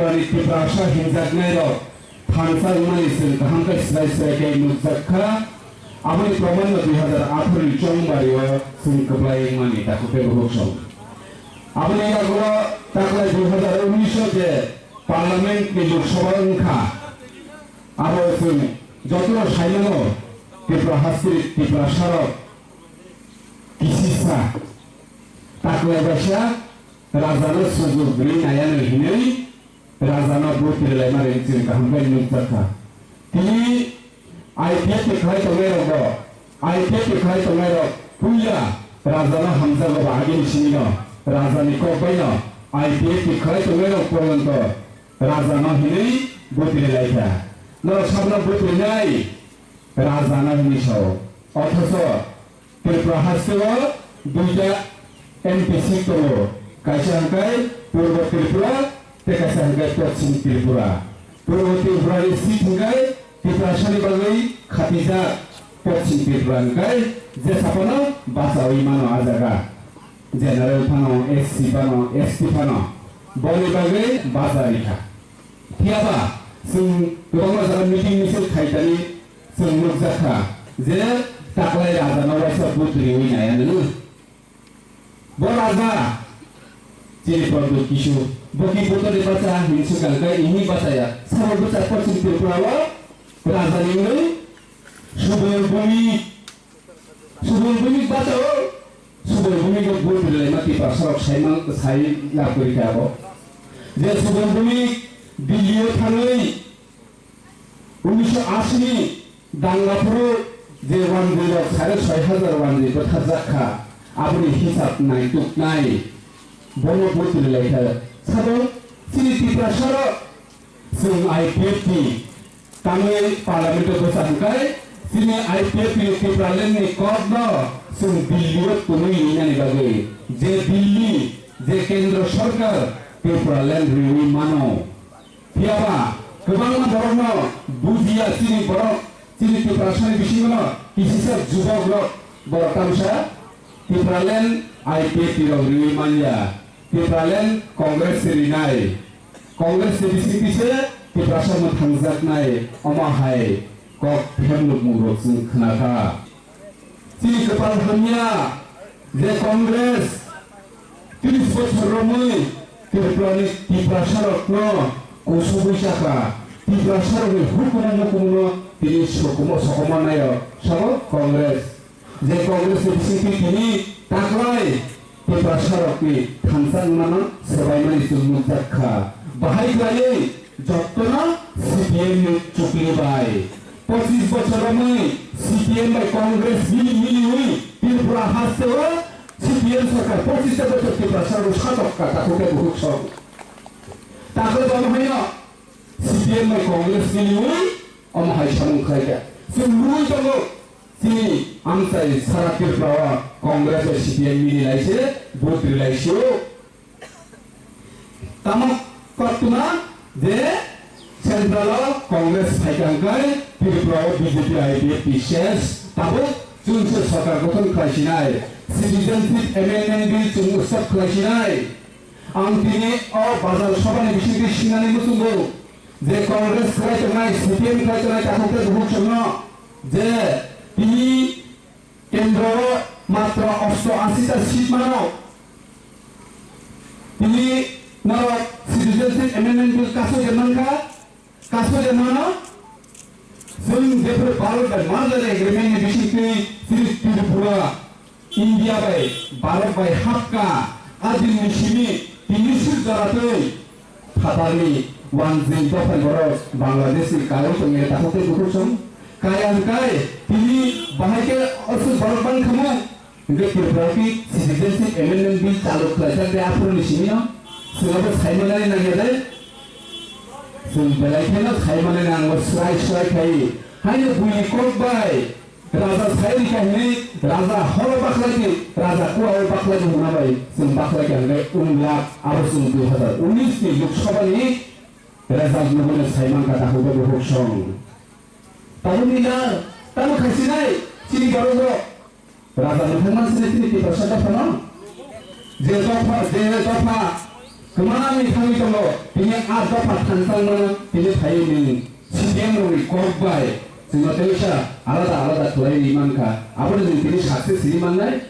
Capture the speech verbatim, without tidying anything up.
Ani Tiprasa hinjaknairok thansa wngmani chwng kaham khe swrai swrai khe nukjak kha. Aboni proman no dui hazar atharo ni chongbari o chwng kwplai wngmani takhuk tei bukhuk song. Aboni yagulo taklai dui hazar unis o je Parliament ni Lok Sabha wngkha, abo chwng jotono saimano Tripura hasteni Tiprasarok kisisa taklai baisa rajano sujug rwi naiya no hinwi rajano bwtwi rwlaimani chwng kaham khe nukjak kha. Tini I P F ni khlai tongnairokbo, I P F ni khlai tongnairok puila rajano hamjakgo ba agini simino rajani kok baino I P F ni khlai tongnairok porjonto rajano hinwi bwtwi rwlaikha. Norok sabno bwtwi rwnai rajano hinwi sao. Othocho Tripura hasteo duita M P seat tongo, kaisa hwnkhe Purbo Tripura tei kaisa hwnkhe Poschim Tripura. Purbo Tripura ni seat hwnkhe Tiprasani bagwi khatijak Poschim Tripura hwnkhe jesa phano bachaui mano a jaga. General phano, S C phano, S T phano boni bagwi bacha rikha. Phiyaba chwng kwbangma jaga meeting misil khaitani chwng nukjak kha je taklai rajano waisa bwtwi rwi naiya nwngo. Bo raja chini Pradyot Kishore, bo ki bwtwi bacha hinwi swkang khe ini bachaya. Sabo bwsa Poschim Tripura o raja ni wngwi Subal Bhumik, Subal Bhumik bachao, Subal Bhumik bo bwtwi rwlaima Tiprasarok saimang sai lab kwrwi kha abo. Je Subal Bhumik Delhi o thangwi unisho ashi ni danga phuru je wanjwi rok sare soi hazar wanjwi bwtharjak kha, aboni hisab naituknai bono bwtwi rwlai kha. Sabo chini Tiprasarok chwng I P F ni tangwi Parliament o bwsa hwnkhe chini I P F ni Tipraland ni kok no chwng Delhi o twnwi rinani bagwi je Delhi je Kendra Sarkar Tipraland riwi mano. Phiyaba kwbangma borokno bujiya chini borok, chini Tiprasani bisingono kisisa jubokrok borok tamsa Tipraland I P F T rok riwi manya. Tipraland Congress se rinai. Congress ni bisingtwi se Tiprasa mwthangjaknai, omo hai kok phemlukmungrok chwng khnakha. Chini kwpal hamya je Congress tris bochor romwi Tripurani Tiprasarokno kusubui chakha, Tiprasarokni hukumu mukumungno tini sokomornaio sabo Congress. Je Congress ni bisingtwi tini taklai Tiprasarokni thansa wngmano swbaimani chwng nukjak kha. Bahai khlaiwi jottono C P M ni chukli bai. Pochis bochor romwi C P M bai Congress mili miliwi Tripura hasteo C P M sarkar pochis ta bochor Tiprasarok satok kha takhuk tei bukhuk song. Takhuk omo haino C P M bai Congress miliwi omo hai samung khlaikha. Chwng nugwi tongo. Chini amchai sara Tripura o Congress bai C P M mili lai se, vote ri lai se o. Tamo koktwma je Central o Congress phaikha hwnkhe Tripura o B J P I P F T ses, tabuk chwngse sarkar gothon khlai sinai, Citizenship Amendment Bill chwng stop khlai sinai. Ang tini o bazar sobha ni bisingtwi singnani muchungo je Congress khlai tongnai, C P M khlai tongnai, takhuk tei bukhuk chwngno je tini Kendro o matro osto ashi ta seat mano. Tini norok Citizenship Amendment Bill kasu je mankha, kasu je mano. Chwng jephru Bharat bai merger agreement ni bisingtwi chini Tripura India bai Bharat bai hapka, a din ni simi tini sir jora twi Phatarni wanjwi dophani borok Bangladesh ni kaiwi tongya takhuk tei bukhuk song. Kaya hwnkhe tini bahai khe aswk borok bang khamu. Hwnkhe Tripura ki Citizenship Amendment Bill chalu khlaijak de aphuru ni simi no. Swngabo saimanani nangya de. Chwng belai kheno saimanani nango swrai swrai khai. Haino buini kok bai. Raja sai rikha hinwi raja horo bakhlai di, raja kuao bakhlai di hwnna bai chwng bakhlai kha hinwi wng lak abo chwng dui hazar unis ni Lok Sabha ni result nugwi no sai mankha takhuk tei bukhuk song. Tabuk ni na tamo khai sinai chini borok rok raja mwthang man sinai chini Tiprasa dopha no je dopha je dopha Kwmani thangwi tongo, tini a dopha thansa mano, tini phaiwi nini C P M rokni kok bai chwngno teisa alada alada khlaiwi mankha, abono chwng tini success siri mannai.